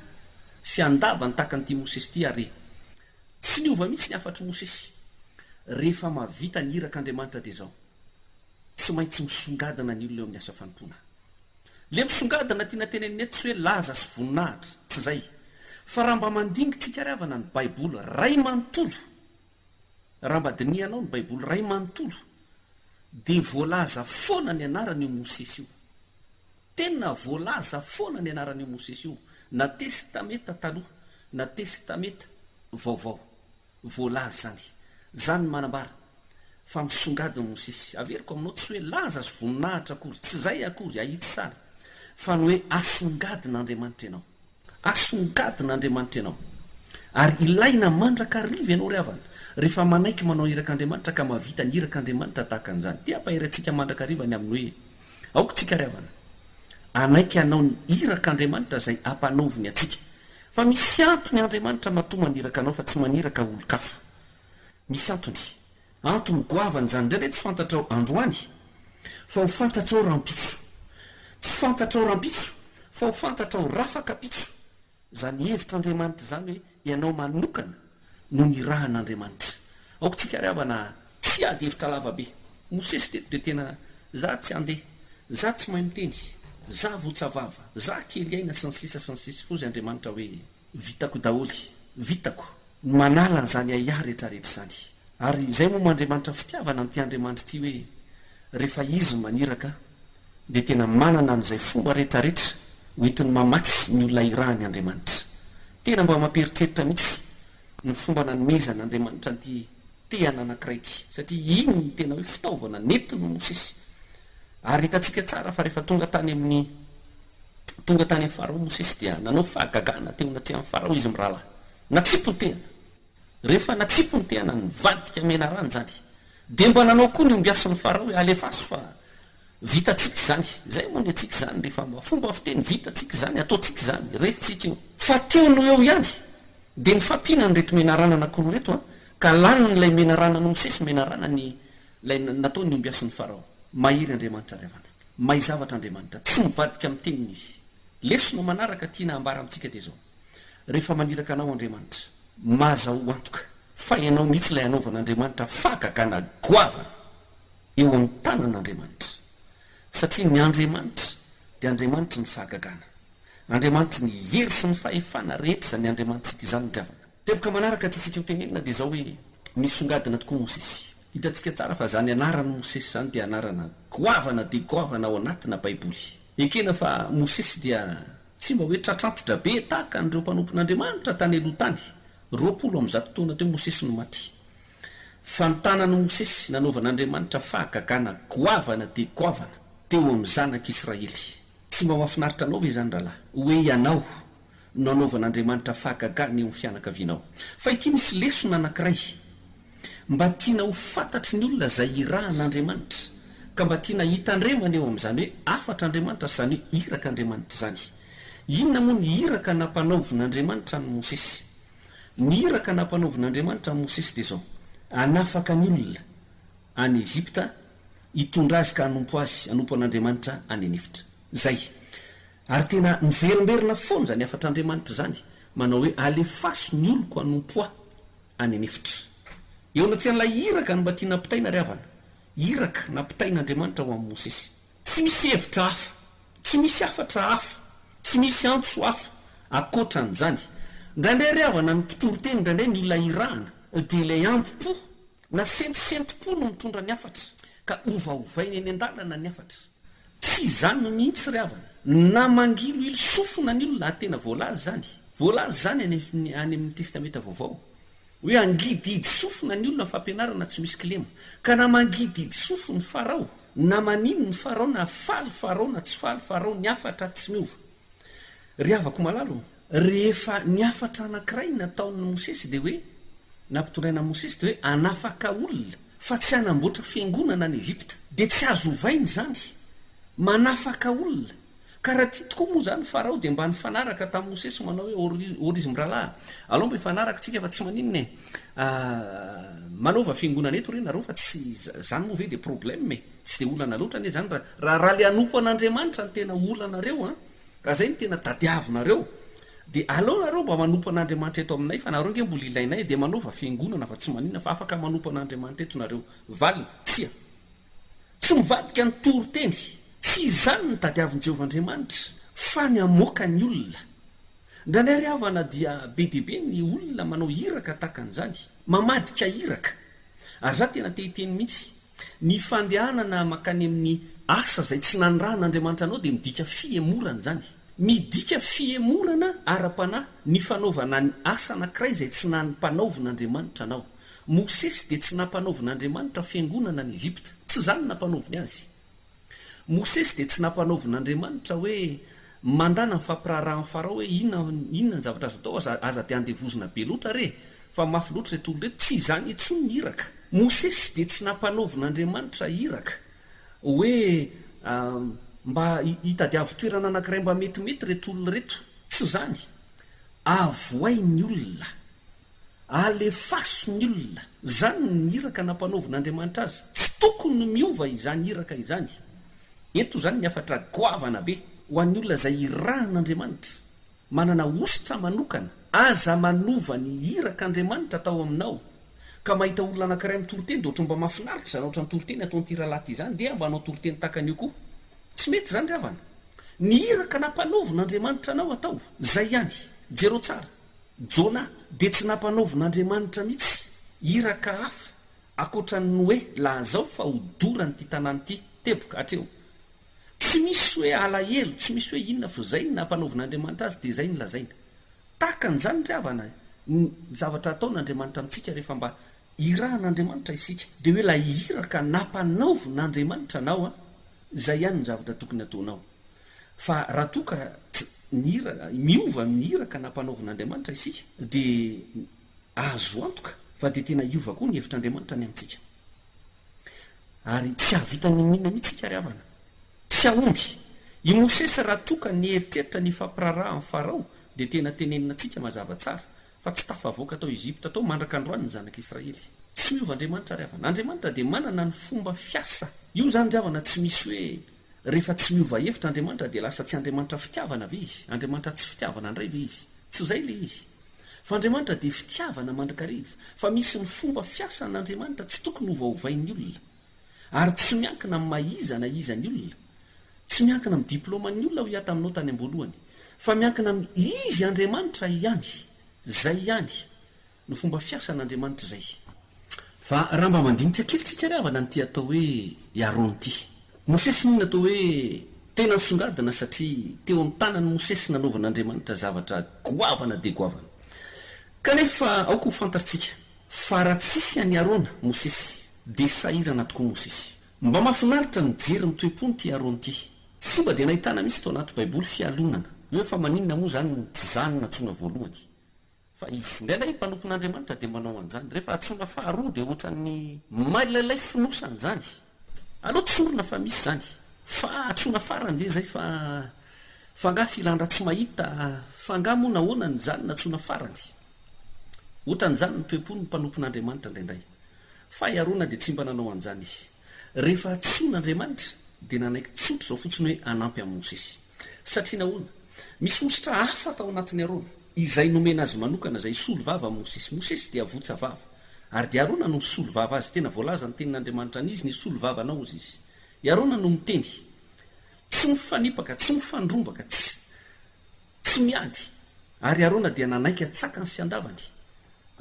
sy andavany tahaka an'ity Mosesy ity ary Tsy niova mihitsy ny hafatr'i Mosesy. Rehefa mahavita ny irak'Andriamanitra dia izao, tsy maintsy misongadina ny olona eo amin'ny asa fanompoana. Ilay misongadina tiana tenenina eto tsy hoe laza sy voninahitra, tsy izay. Fa raha mba mandingintsika ry havana ny Baiboly ray manontolo, raha mba dinihanao ny Baiboly ray manontolo, dia voalaza foana ny anaran'io Mosesy io. Tena voalaza foana ny anaran'io Mosesy io, na Testamenta Taloha na Testamenta Vaovao. Voalaza izany. Izany no manambara fa misongadina Mosesy. Averiko aminao, tsy hoe laza sy voninahitra akory, tsy izay akory, ahitsy tsara, fa ny hoe asongadin'Andriamanitra ianao. Asongadin'Andriamanitra ianao. Ary ilaina mandrakariva ianao ry havana, rehefa manaiky manao irak'Andriamanitra ka mahavita ny irak'Andriamanitra tahaka an'izany. Te hampahery antsika mandrakariva ny amin'ny hoe, Aoka tsika ry havana, hanaiky hanao ny irak'Andriamanitra izay ampanaoviny antsika. Fa misy antony Andriamanitra matoa maniraka anao fa tsy maniraka olon-kafa. Misy antony. Antony goavana izany. Indraindray tsy fantatrao androany fa ho fantatrao rahampitso. Tsy fantatrao rahampitso fa ho fantatrao rafakampitso. Izany hevitr'Andriamanitra izany hoe ianao manokana no nirahan'Andriamanitra. Aoka tsika ry havana tsy hiady hevitra lava be. Mosesy teto dia tena za tsy handeha, za tsy mahay miteny, za votsa vava, za kely aina sy ny sisa sy ny sisa Hozy Andriamanitra hoe vitako daholo, vitako ny manala an'izany ahiahy rehetrarehetra izany. Ary izay moa maha Andriamanitra fitiavana an'ity Andriamanitra ity hoe rehefa Izy no maniraka dia tena manana an'izay fomba rehetrarehetra ho entiny mamatsy ny olona irahany Andriamanitra. Tena mba mampieritreritra mihitsy ny fomba nanomezan'Andriamanitra an'ity tehana anankiray ity, satria iny no tena hoe fitaovana nentin'i Mosesy. Ary hitantsika tsara fa rehefa tonga tany amin'ny tonga tany amin'i Farao Mosesy dia nanao fahagagana teo anatrehan'i Farao izy mirahalahy. Natsipy ny tehana. Rehefa natsipy ny tehana nivadika menarana izany. Dia mba nanao koa ny ombiasin'i Farao hoe alefaso fa vitantsika izany. Izay moa ny antsika izany rehefa mba fomba fiteny vitantsika izany, ataontsika izany, resintsika io. Fa teo no eo ihany. Dia nifampihina an'ireto menarana anankiroa ireto an, ka lanin'ilay menarana an'i Mosesy menarana ny ilay natao ny ombiasin'i Farao. Mahery Andriamanitra ry havana. Mahay zavatra Andriamanitra. Tsy mivadika amin'ny teniny Izy. Lesona manaraka tiana hambara amintsika dia izao, Rehefa maniraka anao Andriamanitra, mahazahoa antoka fa ianao mihitsy ilay hanaovan'Andriamanitra fahagagana goavana eo amin'ny tanan'Andriamanitra. Satria ny Andriamanitra dia Andriamanitry ny fahagagana. Andriamanitry ny hery sy ny fahefana rehetra izany Andriamanitsika izany ry havana. Teboka manaraka tiantsika ho tenenina dia izao hoe, nisongadina tokoa Mosesy. Hitantsika tsara fa izany anaran'i Mosesy izany dia anarana goavana dia goavana ao anatina Baiboly. Ekena fa Mosesy dia tsy mba hoe tratrantitra be tahaka an'ireo mpanompon'Andriamanitra tany aloha tany, 120 taona teo Mosesy no maty. Fa ny tanan'i Mosesy nanaovan'Andriamanitra fahagagana goavana dia goavana teo amin'ny zanak'Israely. Tsy mba mahafinaritra anao ve izany rahalahy? Hoe ianao no anaovan'Andriamanitra fahagagana eo amin'ny fianakavianao. Fa ity misy lesona anankiray mba tiana ho fantatry ny olona izay irahan'Andriamanitra, ka mba tiana hitandremana eo amin'izany hoe hafatr'Andriamanitra sy izany hoe irak'Andriamanitra izany. Inona moa ny iraka nampanaovin'Andriamanitra an'i Mosesy? Ny iraka nampanaovin'Andriamanitra an'i Mosesy dia izao, hanafaka ny olona any Egypta, hitondra azy ka hanompo azy, hanompo an'Andriamanitra any an'efitra. Izay. Ary tena miverimberina foana izany hafatr'Andriamanitra izany, manao hoe, Alefaso ny oloko hanompo Ahy any an'efitra. Eo anatrehan'ilay iraka no mba tiana ampitaina ry havana, iraka nampitain'Andriamanitra ho an'i Mosesy. Tsy misy hevitra hafa, tsy misy hafatra hafa, tsy misy antso hafa ankoatra an'izany. Indraindray ry havana ny mpitory teny, indraindray ny olona irahana, dia ilay ambo-po na sentosentom-po no mitondra ny hafatra, ka ovaovaina eny an-dalana ny hafatra. Tsy izany mihitsy ry havana. Na mangilohilo sofina ny olona, ary tena voalaza izany. Voalaza izany any any amin'ny Testamenta Vaovao. Hoe hangidihidy sofina ny olona ny fampianarana tsy misy kilema. Ka na mangidihidy sofiny Farao, na manino ny Farao, na faly Farao na tsy faly Farao, ny hafatra tsy miova. Ry havako malala ô, rehefa ny hafatra anankiray nataon'i Mosesy dia hoe, nampitondraina an'i Mosesy dia hoe hanafaka olona fa tsy hanamboatra fiangonana any Egypta. Dia tsy azo ovaina izany. Manafaka olona. Ka raha tia tokoa moa izany Farao dia mba nifanaraka tamin'i Mosesy manao hoe, Ô ry mirahalahy, alao mba hifanaraka tsika fa tsy maninona e. Manaova fiangonana eto re nareo fa tsy izany moa ve dia problème e. Tsy dia olana loatra anie izany raha raha le hanompo an'Andriamanitra no tena olanareo an! Raha izay no tena tadiavinareo dia aleo nareo mba manompo an'Andriamanitra eto aminay fa nareo ange mbola ilainay dia manaova fiangonana fa tsy maninona fa afaka manompo an'Andriamanitra eto nareo. Valiny, Tsia. Tsy mivadika ny toriteny. Tsy izany no tadiavin'i Jehovah Andriamanitra fa ny hamoaka ny olona. Indraindray ry havana dia be dia be ny olona manao iraka tahaka an'izany. Mamadika iraka. Ary za tena te hiteny mihitsy. Ny fandehanana mankany amin'ny asa izay tsy nanirahan'Andriamanitra anao dia midika fihemorana izany. Midika fihemorana ara-panahy ny fanaovana ny asa anankiray izay tsy nampanaovin'Andriamanitra anao. Mosesy dia tsy nampanaovin'Andriamanitra fiangonana any Egypta. Tsy izany no nampanaoviny azy. Mosesy dia tsy nampanaovin'Andriamanitra hoe mandana mifampiraharaha amin'i Farao hoe inona inona ny zavatra azo atao, aza aza dia andevozina be loatra re fa mafy loatra ireto olona ireto. Tsy izany intsony ny iraka. Mosesy dia tsy nampanaovin'Andriamanitra iraka hoe mba hitadiavo toerana anankiray mba metimety ireto olona ireto. Tsy izany. Avohay ny olona. Alefaso ny olona. Izany ny iraka nampanaovin'Andriamanitra azy. Tsy tokony miova izany iraka izany. Eto izany ny hafatra goavana be ho an'ny olona izay irahan'Andriamanitra. Manana hosotra manokana. Aza manova ny irak'Andriamanitra atao aminao. Ka mahita olona anankiray mitory teny dia ohatran'ny mba mahafinaritra izany ohatran'ny toriteny ataon'ity rahalahy ity izany dia mba hanao toriteny tahaka an'io koa. Tsy mety izany ry havana. Ny iraka nampanaovin'Andriamanitra anao atao. Izay ihany. Jereo tsara. Jona dia tsy nampanaovin'Andriamanitra mihitsy iraka hafa ankoatra ny hoe lazao fa ho dorany ity tanàna ity, teboka, hatreo. Tsy misy hoe alahelo, tsy misy hoe inona fa izay no nampanaovin'Andriamanitra azy dia izay no lazaina. Tahaka an'izany ry havana ny zavatra ataon'Andriamanitra amintsika rehefa mba irahan'Andriamanitra isika. Dia hoe ilay iraka nampanaovin'Andriamanitra anao an, izay ihany no zavatra tokony ataonao. Fa raha toa ka tsy ny iraka, miova amin'ny iraka nampanaovin'Andriamanitra isika, dia azo antoka fa dia tena hiova koa ny hevitr'Andriamanitra ny amintsika. Ary tsy hahavita n'inon'inona mihitsy isika ry havana. Tsy hahomby. I Mosesy raha toa ka nieritreritra ny hifampiraharaha amin'i Farao, dia tena tenenina antsika mazava tsara. Fa tsy tafavoaka tao Egypta tao mandraka androany ny zanak'Israely. Tsy miova Andriamanitra ry havana. Andriamanitra dia manana ny fomba fiasa. Io izany ry havana tsy misy hoe rehefa tsy miova hevitra Andriamanitra dia lasa tsy Andriamanitra fitiavana ve Izy? Andriamanitra tsy fitiavana indray ve Izy? Tsy izay ilay izy. Fa Andriamanitra dia fitiavana mandrakariva. Fa misy ny fomba fiasan'Andriamanitra tsy tokony hovaovain'ny olona. Ary tsy miankina amin'ny maha iza na iza ny olona. Tsy miankina amin'ny diplaoman'ny olona hoy aho taminao tany am-boalohany. Fa miankina amin'ny Izy Andriamanitra ihany. Izay ihany no fomba fiasan'Andriamanitra izay. Fa raha mba mandinika kely tsika ry havana an'ity atao hoe i Arona ity. Mosesy moa no atao hoe tena nisongadina satria teo amin'ny tanan'i Mosesy nanaovan'Andriamanitra zavatra goavana dia goavana. Kanefa aoka ho fantatrtsika fa raha tsisy an'i Arona, Mosesy, dia sahirana tokoa Mosesy. Mba mahafinaritra ny mijery ny toe-pony ity Arona ity. Tsy mba dia nahitana mihitsy tao anaty baiboly fialonana hoe fa maninona moa izany no tsy za no nantsoina voalohany fa izy. Indraindray ny mpanompon'Andriamanitra dia manao an'izany. Rehefa antsoina faharoa dia ohatran'ny mailailay fonosana izany. Aleo tsorina fa misy izany. Fa antsoina farany ve izay fa fa angaha filan-draha tsy mahita fa angaha moa nahoana no izany no antsoina farany. Ohatran'izany ny toe-pon'ny mpanompon'Andriamanitra indraindray. Fa i Arona dia tsy mba nanao an'izany izy. Rehefa antsoin'Andriamanitra dia nanaiky tsotra izao fotsiny hoe hanampy an'i Mosesy. Satria nahoana? Misy hosotra hafa tao anatin'i Arona, izay nomena azy manokana, izay hisolo vava amin'i Mosesy. Mosesy dia votsa vava. Ary dia Arona no nisolo vava azy. Tena voalaza ny tenin'Andriamanitra any, Izy nisolo vava anao, hozy izy. I Arona no miteny. Tsy mifanipaka, tsy mifandrombaka, tsy. Tsy miady. Ary Arona dia nanaiky an-tsakany sy an-davany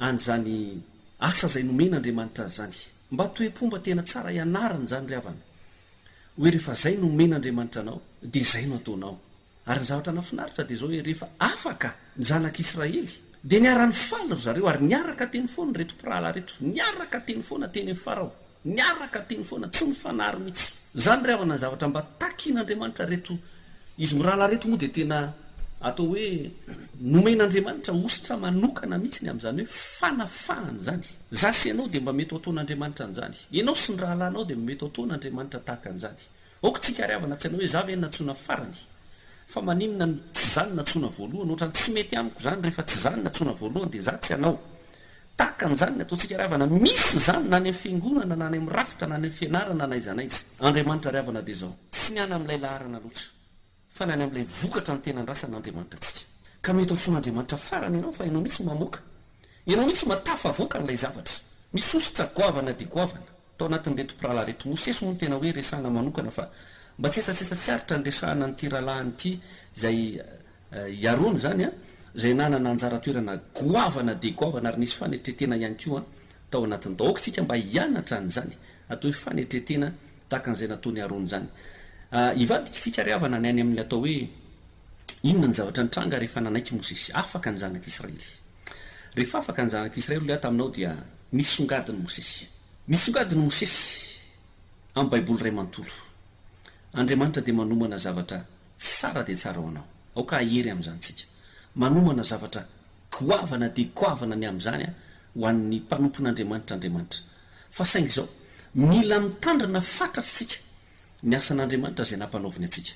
an'izany asa izay nomen'Andriamanitra azy izany. Mba toe-pomba tena tsara ianarana izany ry havana, hoe rehefa izay no omen'Andriamanitra anao, dia izay no ataonao. Ary ny zavatra nahafinaritra dia izao hoe rehefa afaka ny zanak'Israely, dia niara-nifaly ry zareo ary niaraka teny foana ireto mpirahalahy ireto, niaraka teny foana teny amin'i Farao. Niaraka teny foana, tsy nifanary mihitsy. Zany ry havana ny zavatra mba takin'Andriamanitra reto izy mirahalahy reto moa dia tena atao hoe nomen'Andriamanitra hosotra manokana mihitsy ny amin'izany hoe fanafahana izany. Za sy ianao dia mba mety ho ataon'Andriamanitra an'izany. Ianao sy ny rahalahinao dia mba mety ho ataon'Andriamanitra tahaka an'izany. Aoka tsika ry havana tsy hanao hoe za ve no nantsoina farany fa maninona no tsy za no nantsoina voalohany, ohatran'ny tsy mety amiko izany rehefa tsy za no nantsoina voalohany dia za tsy hanao. Tahaka an'izany ny ataontsika ry havana, misy izany na any amin'ny fiangonana na any amin'ny rafitra na any amin'ny fianarana na aiza na aiza. Andriamanitra ry havana dia izao, tsy ny any amin'ilay laharana loatra, fa ny any amin'ilay vokatra no tena andrasan'Andriamanitra antsika. Ka mety ho antsoin'Andriamanitra farany ianao fa ianao mihitsy no mamoaka, ianao mihitsy no mahatafavoaka an'ilay zavatra. Misy hosotra goavana dia goavana tao anatin'ireto mpirahalahy ireto. Mosesy moa no tena hoe resahana manokana fa mba tsetsatsetsa tsy aritra ny resahana an'ity rahalahiny ity izay I Arona izany izay nanana anjara toerana goavana dia goavana ary nisy fanetren-tena ihany koa tao anatiny tao. Aoka isika mba hianatra an'izany atao hoe fanetren-tena tahaka an'izay nataon'i Arona izany. Hivadika isika ry havana ny any amin'ny atao hoe inona ny zavatra nitranga rehefa nanaiky Mosesy. Afaka ny zanak'Israely. Rehefa afaka ny zanak'Israely hoy aho taminao dia nisongadin'i Mosesy. Nisongadin'i Mosesy amin'ny Baiboly iray manontolo. Andriamanitra dia manomana zavatra Tsara dia tsara ho anao. Aoka hahery amin'izany tsika. Manomana zavatra goavana dia goavana ny amin'izany ho an'ny mpanompon'Andriamanitra Andriamanitra. Fa saingy izao, mila mitandrina fatratra isika ny asan'Andriamanitra izay nampanaoviny antsika.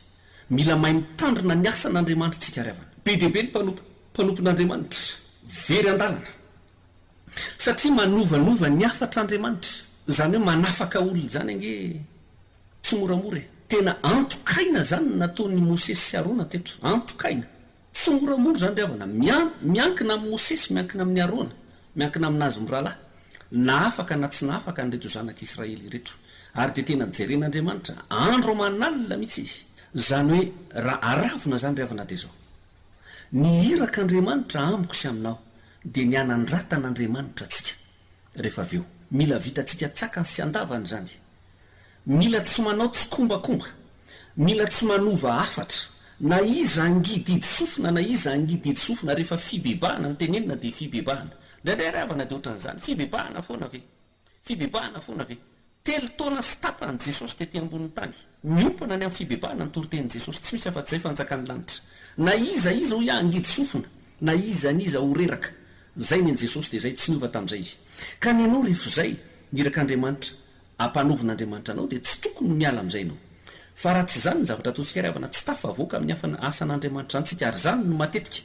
Mila mahay mitandrina ny asan'Andriamanitra isika ry havana. Be dia be ny mpanompo mpanompon'Andriamanitra very an-dalana satria manovanova ny hafatr'Andriamanitra. Izany hoe manafaka olona izany ange Tsy moramora e! Tena antokaina zany ny nataon'i Mosesy sy Arona teto. Antokaina. Tsy moramora zany ry havana. Miankina amin'i Mosesy, miankina amin'i Arona, miankina aminazy mirahalahy, na afaka na tsy nahafaka an'ireto zanak'Israely ireto. Ary dia tena jeren'Andriamanitra andro aman'alina mihitsy izy. Izany hoe raha aravona zany ry havana dia izao. Ny irak'Andriamanitra amiko sy aminao dia ny hanandratan'Andriamanitra antsika rehefa avy eo. Mila vitantsika an-tsakany sy an-davany izany. Mila tsy manao tsikombakomba. Mila tsy manova hafatra. Na iza hangidihidy sofina na iza hangidihidy sofina rehefa fibebahana no tenenina dia fibebahana. Indraindray ry havana dia ohatran'izany. Fibebahana foana ve? Fibebahana foana ve? Telo taona sy tapany Jesosy tety ambonin'ny tany. Miompana ny amin'ny fibebahana ny toritenin'i Jesosy. Tsy misy afa-tsy izay fanjakan'ny lanitra. Na iza iza hoy aho hangidy sofina, na iza n'iza ho reraka. Izay ny an'i Jesosy dia izay, tsy niova tamin'izay Izy. Ka ny anao rehefa izay, ny irak'Andriamanitra, ampanaovin'Andriamanitra anao dia tsy tokony miala amin'izay ianao. Fa raha tsy izany ny zavatra ataontsika ry havana, tsy tafavoaka amin'ny asan'Andriamanitra izany tsika ary izany no matetika.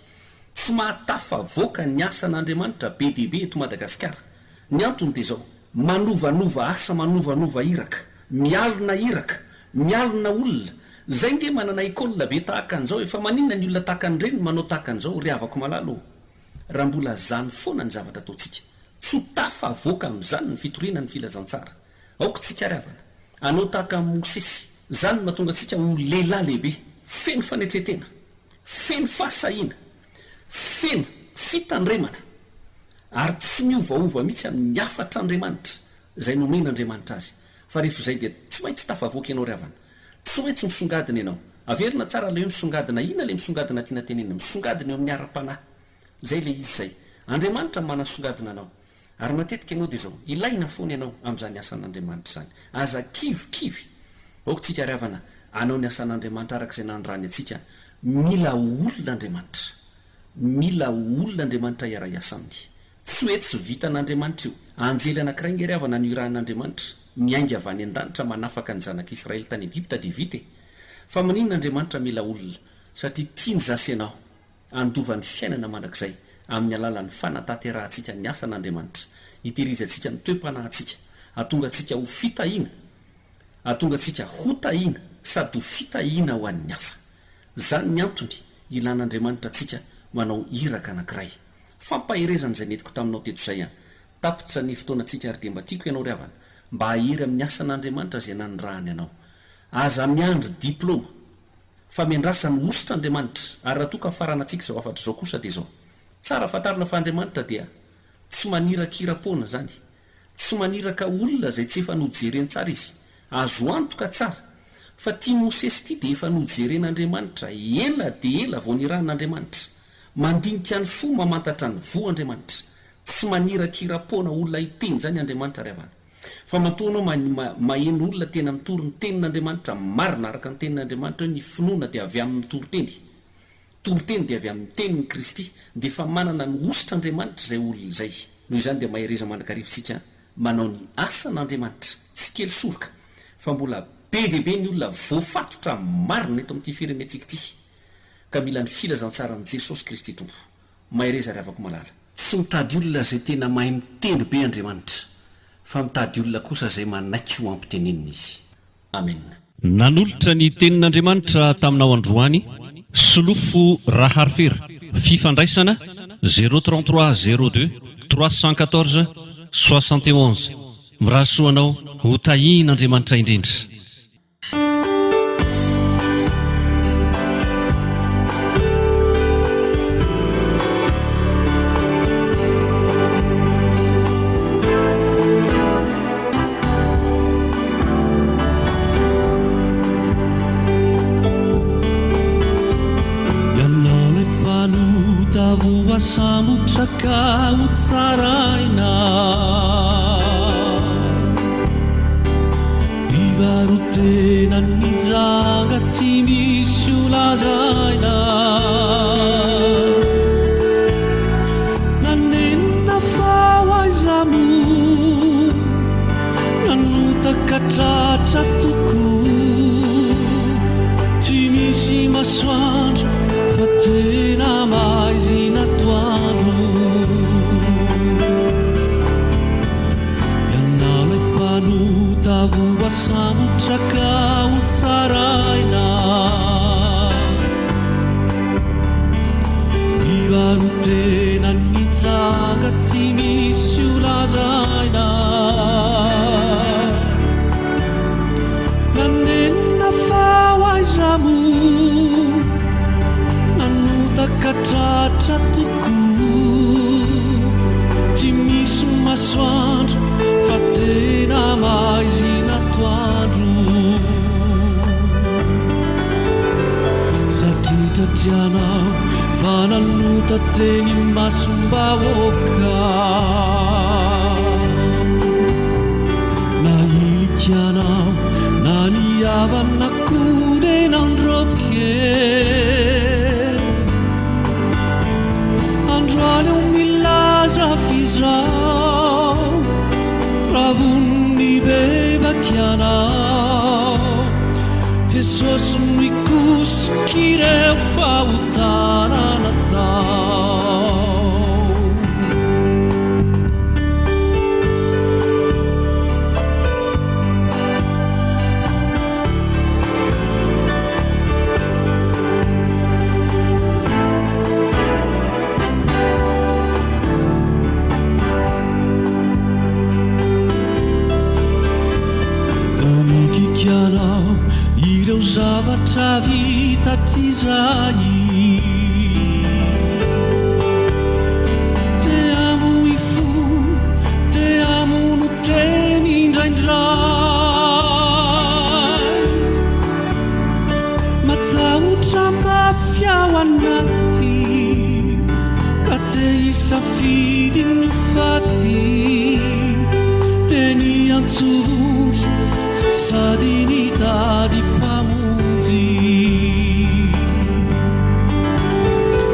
Tsy mahatafavoaka ny asan'Andriamanitra be dia be eto Madagasikara. Ny antony dia izao, manovanova asa, manovanova iraka, mialona iraka, mialona olona. Zay nge manana école be tahaka an'izao e, fa maninona ny olona tahaka an'ireny no manao tahaka an'izao ry havako malala ô? Raha mbola zany foana ny zavatra ataontsika, tsy ho tafavoaka amin'izany ny fitoriana ny filazantsara. Aoka tsika ry havana, hanao tahaka an'i Mosesy. Izany no mahatonga antsika ho lehilahy lehibe, feno fanetren-tena, feno fahasahiana, feno fitandremana, ary tsy miovaova mihitsy amin'ny hafatr'Andriamanitra izay nomen'Andriamanitra azy. Fa rehefa izay dia tsy maintsy tafavoaka ianao ry havana. Tsy maintsy misongadina ianao. Averina tsara ilay hoe misongadina. Inona ilay misongadina tiana tenenina? Misongadina eo amin'ny ara-panahy. Izay ilay izy izay. Andriamanitra no manasongadina anao. Ary matetika ianao dia izao, ilaina foana ianao amin'izany asan'Andriamanitra izany. Aza kivikivy. Aoka tsika ry havana hanao ny asan'Andriamanitra araka izay nanirahany antsika. Mila olona Andriamanitra. Mila olona Andriamanitra hiara-hiasa aminy. Tsy hoe tsy vitan'Andriamanitra io. Anjely anankiray nge ry havana no irahan'Andriamanitra, miainga avy any an-danitra manafaka ny zanak'Israely tany Egypta dia vita e. Fa maninona Andriamanitra mila olona? Satria tiany za sy ianao. Handova ny fiainana mandrakizay amin'ny alalan'ny fanatanterahantsika ny asan'Andriamanitra, hitehirizantsika ny toe-panahintsika, hahatonga antsika ho fitahiana, hahatonga antsika ho tahiana sady ho fitahiana ho an'ny hafa. Izany ny antony ilan'Andriamanitra antsika manao iraka anankiray. Fampaherezana izay nentiko taminao teto izay an. Tapitra ny fotoanantsika ary dia mba tiako ianao ry havana mba hahery amin'ny asan'Andriamanitra izay nanirahany anao. Aza miandry diploma. Fa miandrasa ny hosotra Andriamanitra. Ary raha toa ka faranantsika izao hafatra izao kosa dia izao, Tsara fantarina fa Andriamanitra dia tsy manirakira-poana izany. Tsy maniraka olona izay tsy efa nojereny tsara Izy. Azo antoka tsara fa ity Mosesy ity dia efa nojeren'Andriamanitra ela dia ela vao nirahin'Andriamanitra. Mandinika ny fo mamantatra ny voa Andriamanitra. Tsy manirakira-poana olona hiteny izany Andriamanitra ry havana. Fa matoa anao maheno olona tena mitory ny tenin'Andriamanitra marina araka ny tenin'Andriamanitra hoe ny finoana dia avy amin'ny toriteny, toriteny dia avy amin'ny tenin'i Kristy, dia efa manana ny hosotr'Andriamanitra izay olona izay. Noho izany dia mahereza mandrakariva isika manao ny asan'Andriamanitra, tsy kely soroka, fa mbola be dia be ny olona voafatotra marina eto amin'ity firenentsika ity ka mila ny filazantsaran'i Jesosy Kristy Tompo. Mahereza ry havako malala. Tsy mitady olona izay tena mahay mitendry be Andriamanitra, fa mitady olona kosa izay manaiky ho ampitenenina Izy. Amen. Nanolotra ny Tenin'Andriamanitra taminao androany, Solofo Raharifera, fifandraisana, zéro 33 02 314 71. Mirary soa anao ho tahian'Andriamanitra indrindra. Ianao ilay mpanota voasambotra ka ho tsaraina. Mpivarotena nijanga tsy misy ho lazaina. Nanenina fa ho aiza moa nanota ka tratra tokoa. Tsy misy masoandro fa tena maizina atoandro. Ianao ilay mpanota voasambotra ka ho tsaraina. Mpivarotena nitsanga tsy misy ho lazaina. Nanenina fa ho aiza moa nanota ka tratra tokoa. Tsy misy masoandro fa tena maizina atoandro. Satria tratranao fa nanota teny imasom-bahoaka. Nahilika anao na ny havana koa dia nandroaka e. Androany aho milaza f'izao raha vonona hibebaka ianao Jesosy no hikosika ireo fahotana natao. Tanikikanao ireo zavatra vita hatrizay. Te hamoy fo, te hamono teny indraindray. Matahotra mafy ao anaty ka te hisafidy ny ho faty. Te niantso vonjy sady nitady mpamonjy.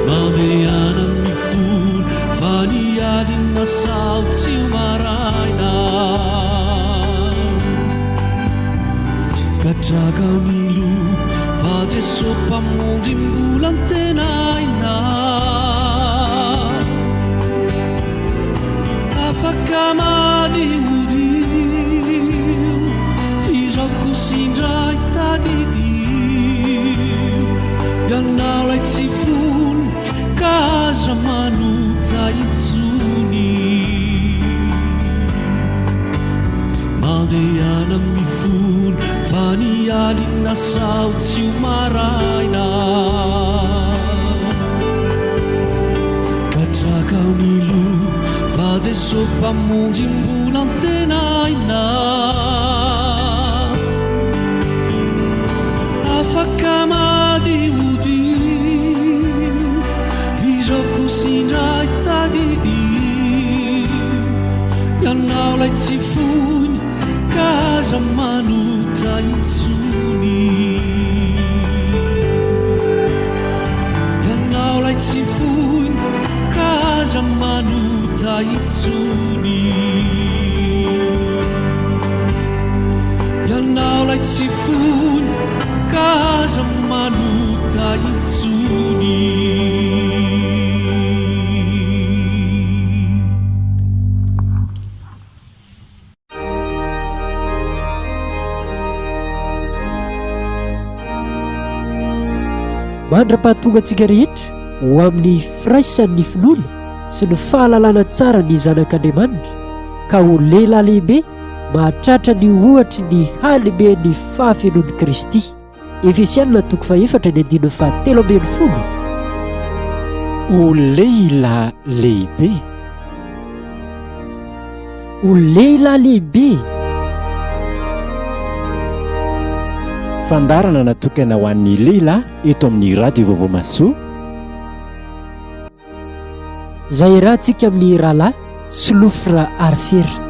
Mandehana mifona fa ny alina sao tsy ho maraina. Gadraka ny loha fa Jeso Mpamonjy mbola antenaina. Afaka madiodio f'izaho kosa indray tadidio. Ianao ilay tsy fony ka aza manota intsony. Mandehana mifona fa ny alina sao tsy ho maraina. Gadraka ny loha fa Jeso Mpamonjy mbola antenaina. Afaka madiodio f'izaho kosa indray tadidio. Ianao ilay tsy foiny ka aza manota intsony. Ianao ilay tsy foiny ka aza manota intsony. Ianao ilay tsy foiny ka aza manota intsony. Mandra-pahatonga antsika rehetra ho amin'ny firaisan'ny finoana sy ny fahalalana tsara ny Zanak'Andriamanitra, ka ho lehilahy lehibe mahatratra ny ohatry ny halehiben'ny fahafenoan'i Kristy. Efesiana toko fahefatra ny andininy fahatelo ambin'ny folo. Ho lehilahy lehibe. Ho lehilahy lehibe. Fandaharana natokana ho an'ny lehilahy eto amin'ny Radio Vaovao Mahasoa. Izay iarahantsika amin'ny rahalahy Solofra Arifera.